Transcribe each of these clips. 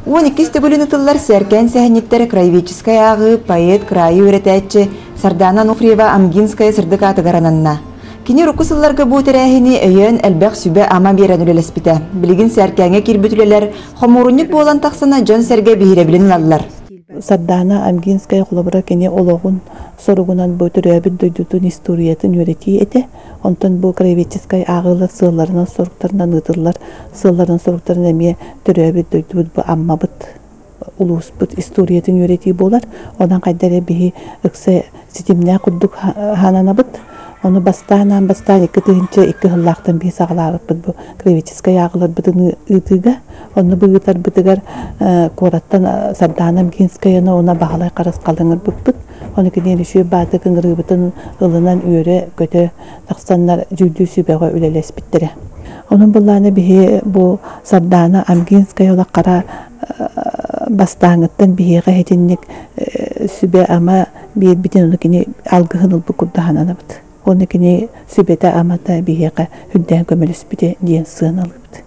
12 төгүлүн ыытыллар Сээркээн сэһэнньиттэр краеведческай ааҕыы поэт, кыраайы үөрэтээччи Сардаана Ануфриева Амгинская сырдык аатыгар ананна. Кини урукку сылларга бу тэрээһини өйөөн элбэх сүбэ-ама биэрэн үлэлэспитэ. Билигин Сээркээҥҥэ киирбит үлэлэр хомуурунньук буолан тахсана дьон-сэргэ биһирэбилин ылаллар. Сардаана Амгинская холобура кини олоҕун соругунан бу төрөөбүт дойдутун историятын үөрэтии этэ. Онтон бу краеведческай ааҕыылар сыалларынан-соруктарынан ыытыллар сыалларын-соруктарын эмиэ төрөөбүт дойдубут бу Аммабыт улууспут историятын үөрэтии буолар. Онон хайда эрэ биһи ыкса ситимнээх курдук хаананабыт. Ону бастаан аан бастаан 2002 сыллаахтан биһи саҕалаабыппыт бу краеведческай ааҕыыларбытын ыытыыга. Онно бу ыытарбытыгар куораттан Сардаана Амгинскаяны уонна Баһылай Харысхалы ыҥырбыппыт. Ону киниэн үчүгэй баатык ыҥырыыбытын ылынан үөрэ-көтө тахсаннар дьүүллүүр сүбэҕэ үлэлэспиттэрэ. Онон былаана биһи бу Сардаана Амгинская олоххара бастааҥыттан биһиэхэ итинник сүбэ-ама биэрбитин ону кини алгыһын ылбыт курдук сананабыт. Уонна кини сүбэтэ-амата биһиэхэ үрдээн көмөлөспүтэ диэн сыаналыыбыт.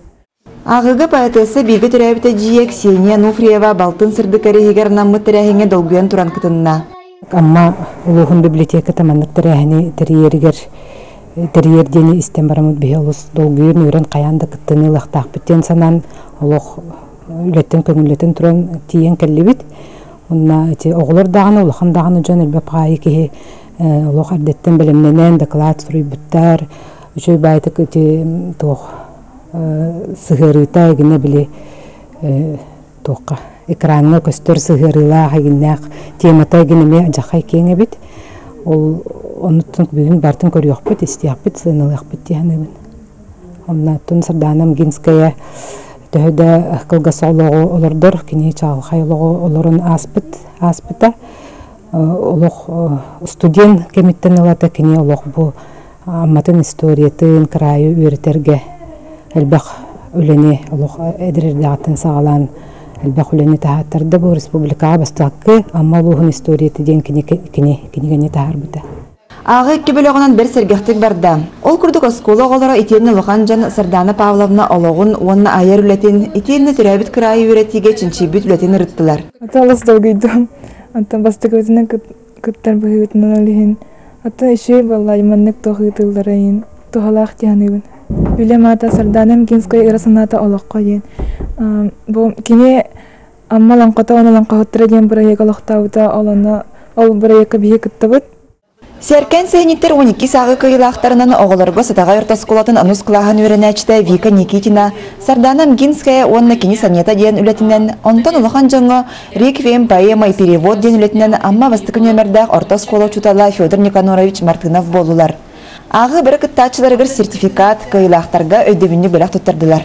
Ааҕыыга поэтесса бииргэ төрөөбүт эдьиийэ Ксения Ануфриева балтын сырдык эриһигэр анаммыт тэрээһиҥҥэ долгуйан туран кытынна. Амма улууһун библиотеката маннык тэрээһини тэрийэригэр тэрийэр диэни истэн бараммыт биһи олус долгуйан үөрэн хайаан да кыттыыны ылыахтаахпыт диэн санаан олох үлэттэн көҥүллэтэн туран тиийэн кэллибит. Уонна ити оҕолор даҕаны улахан даҕаны дьон элбэх баҕайы киһи олох эрдэттэн бэлэмнэнэн дакылаат суруйбуттар. Үчүгэй баайытык ити туох сыһыарыыта эгинэ били туохха экраҥҥа көстөр сыһыарыылаах эгиннээх темата эгин эмиэ адьахай киэҥ эбит. Ол оннуттан бүгүн барытын көрүөхпүт, истиэхпит, сыаналыахпыт дии саныыбын. Оннооттон Сардаана Амгинская төһө да кылгас олоҕу олордор, кини чаҕылхай олоҕу олорон ааспыт ааспыта. Олох студент кэмиттэн ылата кини олох бу Амматын историятын, кыраайы үөрэтэргэ элбэх үлэни олох эдэр эрдэҕиттэн саҕалаан элбэх үлэни таһааттарда. Бу республикаҕа бастакы Амма улууһун историята диэн кини кинигэни таһаарбыта. Ааҕыы икки бөлөҕүнэн бэрт сэргэхтик барда. Ол курдук оскуола оҕолоро итиэннэ улахан дьон Сардаана Павловна олоҕун уонна айар үлэтин, итиэннэ төрөөбүт кыраайы үөрэтиигэ чинчийбит үлэтин ырыттылар. Олус долгуйдум. Онтон бастакыбытынан кыттар быһыытынан ол иһин оттон үчүгэй буолла маннык туох ыытыллара иһин туһалаах дии саныыбын. Үлэм аата Сардаана Амгинская ыра санаата олоххо диэн. Бу кини Амма олоҥхото уонна олоҥхоһуттара диэн бырайыак олохтообута ол онно ол бырайыакка биһиги кыттабыт. Сэркэн сэһэнньиттэр 12 сааҕы кыайыылаахтарынан оҕолорго Сатаҕай орто оскуолатын онус кылааһын үөрэнээччитэ Вика Никитина, Сардаана Амгинская уонна кини Санета диэн үлэтинэн, онтон улахан дьоҥҥо Реквием поэма и перевод диэн үлэтинэн Амма бастакы нүөмэрдээх орто оскуола учуутала Федор Никанорович Мартынов буоллулар. Ааҕыы бары кыттааччыларыгар сертификат, кыайыылаахтарга өйдөбүнньүк бэлэх туттардылар.